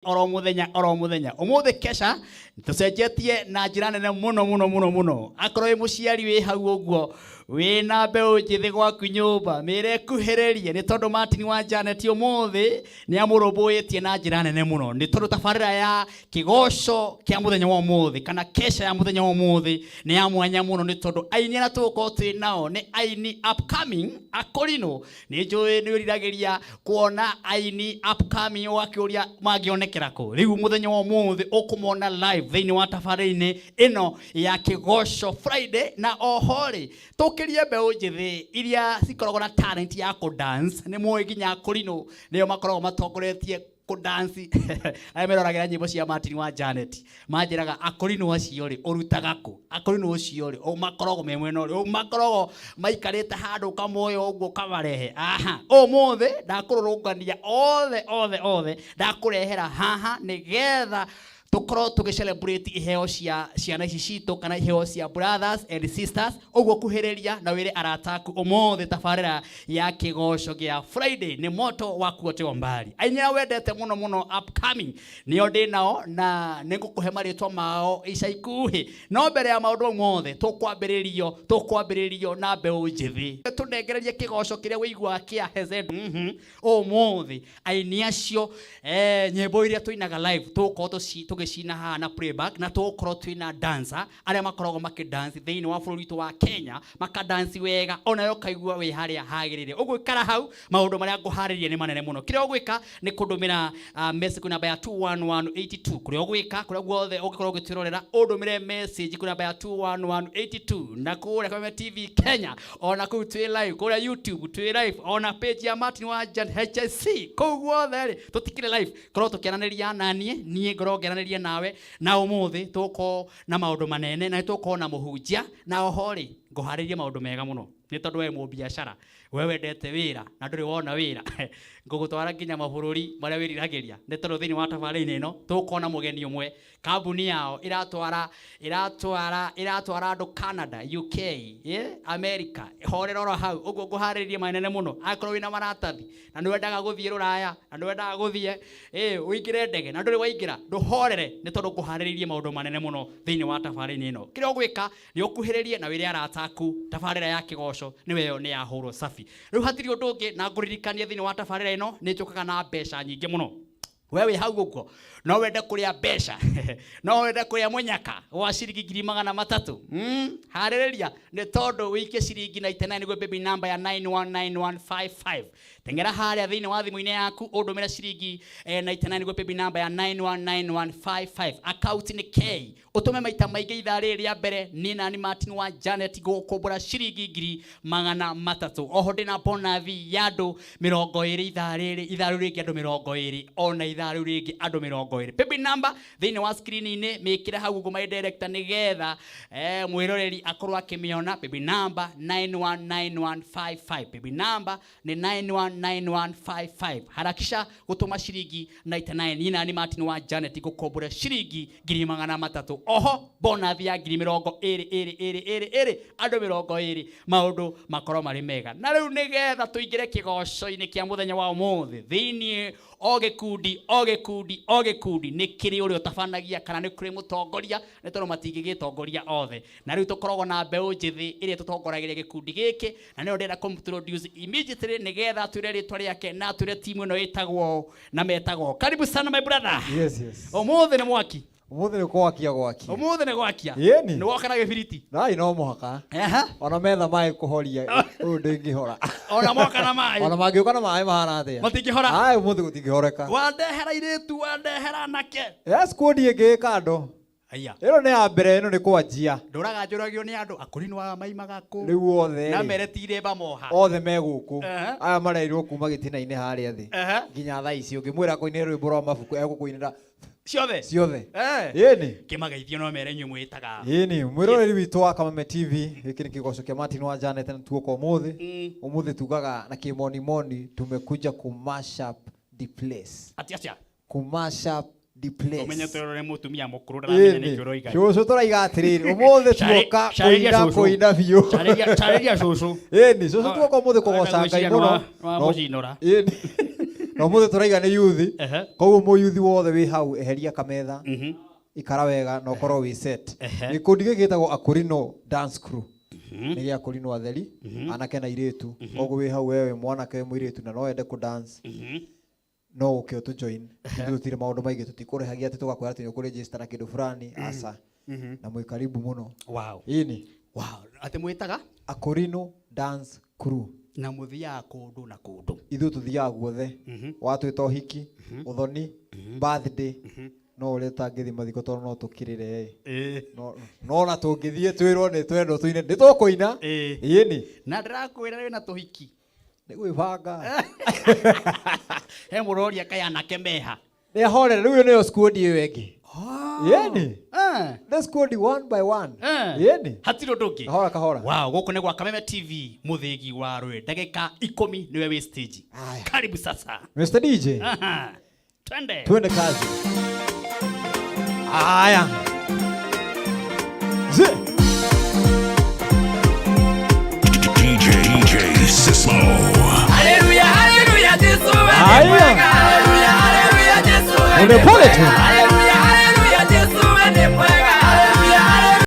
Oro muthenya, oro muthenya, umuthi kesha tucenjetie na njira nene muno muno muno muno. Akorwo wi muciari wi hau uguo wina mbeũ njĩthĩ gwaku nyũmba, mĩre ĩkuhĩrĩrie, nĩ tondũ Martin wa Janet ũmũthĩ nĩ amũrũmbũyĩtie na njĩra nene mũno, nĩ tondũ tabarĩra ya kĩgoco kĩa mũthenya wa ũmũthĩ kana kesha ya mũthenya wa ũmũthĩ nĩ ya mwanya mũno, nĩ tondũ aini arĩa tũgũkorwo twĩ nao nĩ aini upcoming akũrinũ. Nĩ njũĩ nĩ wĩriragĩria kuona aini upcoming, ũgakĩũria mangĩonekera kũ. Rĩu mũthenya wa ũmũthĩ ũkũmona live thĩinĩ wa tabarĩra-inĩ ĩno ya Kĩgoco Friday. Na oho rĩ, tũkĩrie mbeũ njĩthĩ iria cikoragwo na talent ya kũ dance. Nĩ mũĩ nginya akũrinũ nĩo makoragwo matongoretie kũdanci. Arĩa meroragĩra nyĩmbo cia Martin wa Janet manjĩraga, akũrinũ acio rĩ, ũrutaga kũ? Akũrinũ ũcio rĩ, makoragwo me mwena ũrĩ, makoragwo maikarĩte handũ ũkamoya ũguo ũkamarehe aha. Ũmũthĩ ndakũrũrũngania othe othe othe, ndakũrehera haha nĩgetha tũkorwo tũgĩ celebrate iheo cia ciana ici citũ kana iheo cia brothers and sisters. Ũguo kuhĩrĩria na wĩre arata aku, ũmũthĩ tabarĩra ya Kĩgoco gĩa Friday nĩ moto wa kuotewa mbali. Aini arĩa wendete mũno mũno upcoming nĩo ndĩ nao, na nĩ ngũkũhe marĩtwa mao ica ikuhĩ. No mbere ya maũndũ mau mothe, tũkwambĩrĩrio na mbeũ njĩthĩ. Tũnengererie kĩgoco kĩrĩa wĩiguaga kĩa Hezed. Ũmũthĩ aini acio, nyĩmbo iria tũinaga live tũgũkorwo tũgĩcina haha na playback, na tũgũkorwo twĩna dancer arĩa makoragwo makĩdance thĩinĩ wa bũrũri witũ wa Kenya, makadanci wega onawe ũkaigua wĩ harĩa hagĩrĩire. Ũguo ikara hau, maũndũ marĩa ngũharĩria nĩ manene mũno. Kĩrĩa ũgwĩka nĩ kũndũmĩra message kwĩ namba ya 21182. Kũrĩa ũgwĩka, kũrĩa guothe ũngĩkorwo ũgĩtwĩrorera, ũndũmĩre message kwĩ namba ya 21182. Na kũrĩa Kameme TV Kenya, ona kũu twĩ live, kũrĩa YouTube twĩ live, ona page ya Martin wa Jan HSC, kũu guothe rĩ tũtikĩrĩ live. Korwo tũkĩaranĩria na niĩ, niĩ ngorwo ngĩaranĩria nawe. Na ũmũthĩ tũgũkorwo na maũndũ manene, na nĩ tũgũkorwo na mũhunjia, na oho rĩ, ngũharĩrie maũndũ mega mũno, nĩ tondũ we mũbiacara, we wendete wĩra na ndũrĩ wona wĩra, ngũgũtwara nginya mabũrũri marĩa wĩriragĩria, nĩ tondũ thĩinĩ wa tabarĩra-inĩ ĩno tũgũkorwo na mũgeni ũmwe, kambuni yao ĩratwara andũ Canada, UK, yeah? America. Horera oro hau ũguo, ngũharĩrĩrie manene mũno. Akorwo wĩna maratathi na nĩ wendaga gũthiĩ rũraya, na nĩ wendaga gũthiĩ ũingĩre ndege na ndũrĩ waingĩra, ndũhorere, nĩ tondũ ngũharĩrĩirie maũndũ manene mũno thĩinĩ wa tabarĩra-inĩ ĩno. Kĩrĩa ũgwĩka nĩ ũkuhĩrĩrie na wĩre arata aku, tabarĩra ya Kĩgoco nĩwe ĩyo nĩ yahũrwo cabi. Rĩu hatirĩ ũndũ ũngĩ, na ngũririkanie, thĩinĩ wa tabarĩra ĩno nĩ njũkaga na mbeca nyingĩ mũno. We wĩ hau ũguo no wende kũrĩa mbeca, no wende kũrĩa mũnyaka wa ciringi 300,000, Harĩrĩria, nĩ tondũ wĩikie ciringi 99 nĩguo paybill number ya 919155. Teng'era harĩa thĩinĩ wa thimũ-inĩ yaku, ũndũmĩre ciringi 99 nĩguo paybill number ya 919155, account nĩ K. Ũtũme maita maingĩ ithaa rĩrĩ rĩa mbere, niĩ nani Martin wa Janet ngũgũkũmbũra ciringi 300,000. Oho ndĩna bonathi ya andũ 20 ithaa rĩrĩ, ithaa rĩu rĩngĩ andũ 20, ona ithaa rĩu rĩngĩ andũ 20. Paybill number thĩinĩ wa screen-inĩ, mĩkĩre hau ũguo, my director, nĩgetha mwĩroreri akorwo akĩmĩona. Paybill number 919155, paybill number nĩ 919155. Harakisha gũtũma ciringi 99, niĩ nani Martin wa Janet ngũkombora ciringi 300,000. Oho bonathi ya 20,000 ĩrĩ ĩrĩ ĩrĩ ĩrĩ, andũ 20, maũndũ makorwo marĩ mega. Na rĩu nĩgetha tũingĩre kĩgoco-inĩ kĩa mũthenya wa ũmũthĩ, thĩinĩ o gĩkundi, o gĩkundi, o gĩkundi nĩ kĩrĩ ũrĩa ũtabanagia kana nĩ kũrĩ mũtongoria, nĩ tondũ matingĩgĩtongoria othe. Na rĩu tũkoragwo na mbeũ njĩthĩ ĩrĩa tũtongoragĩria gĩkundi gĩkĩ, na nĩyo ndĩrenda kũmũintroduce immediately, nĩgetha atwĩre rĩtwa rĩake na atwĩre timu ĩno ĩtagwo na metagwo. Karibu sana, my brother. Yes. Ũmũthĩ nĩ mwaki. Ũmũthĩ nĩ kwakia gwakia. Ũmũthĩ nĩ gwakia. Ĩni. Nĩ woka na gĩbiriti? Nai no mũhaka. Ona metha maĩ kũhoria ũyũ ndĩngĩhora. Ona moka na maĩ? Ona mangĩũka na maĩ mahana atĩa. Matingĩhora. Ai, ũmũthĩ gũtingĩhoreka. Wandehera irĩtu, wandehera anake. Yes, kundi ĩngĩ ĩ kando. Aya. Ĩno nĩ ya mbere, ĩno nĩ kwanjia. Ndũraga njũragio nĩ andũ akũrinũ aya maimaga kũ? Rĩu othe na rĩ, mere tirĩ mamoha. Othe me gũkũ. Aya marerirwo kuma gĩtina-inĩ harĩa thĩ. Nginya thaa ici ũngĩmwĩra kũinĩra rwĩmbo rwa mabuku egũkũinĩra ciothe. Ciothe. Ĩni. Kĩmageithio no mere inyuĩ mwĩtaga. Ĩni, mwĩroreri witũ wa Kameme TV, gĩkĩ nĩ kĩgoco kĩa Martin wa Janet na tuoka ũmũthĩ. Ũmũthĩ tugaga na kĩmonimoni tumekuja ku mash up the place. Atĩ acia? Ku mash up the place. Ũmenye tũrore mũtumia mũkũrũ ndaramenya nĩkĩ ũroiga. Cũcũ, tũraiga atĩrĩrĩ, ũmũthĩ tuoka Carĩria kũina cũcũ. kũina biũ. Carĩria cũcũ. Ĩni, cũcũ, tuoka ũmũthĩ kũgoca Ngai Ngwĩciria mũno. nĩwa mũcinũra. Ĩni. Na ũmũthĩ tũraiga nĩ youth. Ehe. Koguo mũyuthi wothe wĩ hau eheria kametha. Ikara wega na ũkorwo wĩ set. Ehe. Gĩkundi gĩkĩ gĩtagwo Akorino Dance Crew. Nĩ gĩa Akorino atheri, anake na airĩtu. Koguo wĩ hau wewe mwanake wĩ mũirĩtu na no wende kũ dance. No ũke ũtũ join. Ithuĩ tũtirĩ maũndũ maingĩ tũtikũrĩhagia atĩ tũgakwĩra atĩ nĩ ũkũregister na kĩndũ fulani aca. Na mwĩ karibu mũno. Wow. Ĩni. Wow, atĩ mwĩtaga Akorino Dance Crew. Na mũthiaga kũndũ na kũndũ. Ithuĩ tũthiaga guothe. Watwĩta ũhiki, ũthoni, birthday, no ũrĩa tũtangĩthiĩ mathiko tondũ no tũkĩrĩre ĩ. No no na tũngĩthiĩ twĩrwo nĩ twendwo tũine nĩ tũkũina. Ĩni. Na ndĩrakwĩra wĩna tũhiki. Nĩ gwĩbanga. He mũroria kaĩ anake meha. Nĩ ahorere rĩu ĩyo nĩyo squad ĩyo ĩngĩ. Ĩni. Nĩ squad one by one. Ĩni. Hatirĩ ũndũ ũngĩ. Kahora kahora. Wow, gũkũ nĩ gwa Kameme TV, mũthĩgi wa rũĩ. Ndagĩka 10 nĩwe wĩ stage. Aya. Karibu sasa. Mr. DJ. Aha. Twende. Twende kazi. Aya. Ze. DJ DJ Sismo. Haleluya, haleluya, Yesu Aya. ni mwega. Haleluya, haleluya, Yesu Pole pole tu. Haleluya.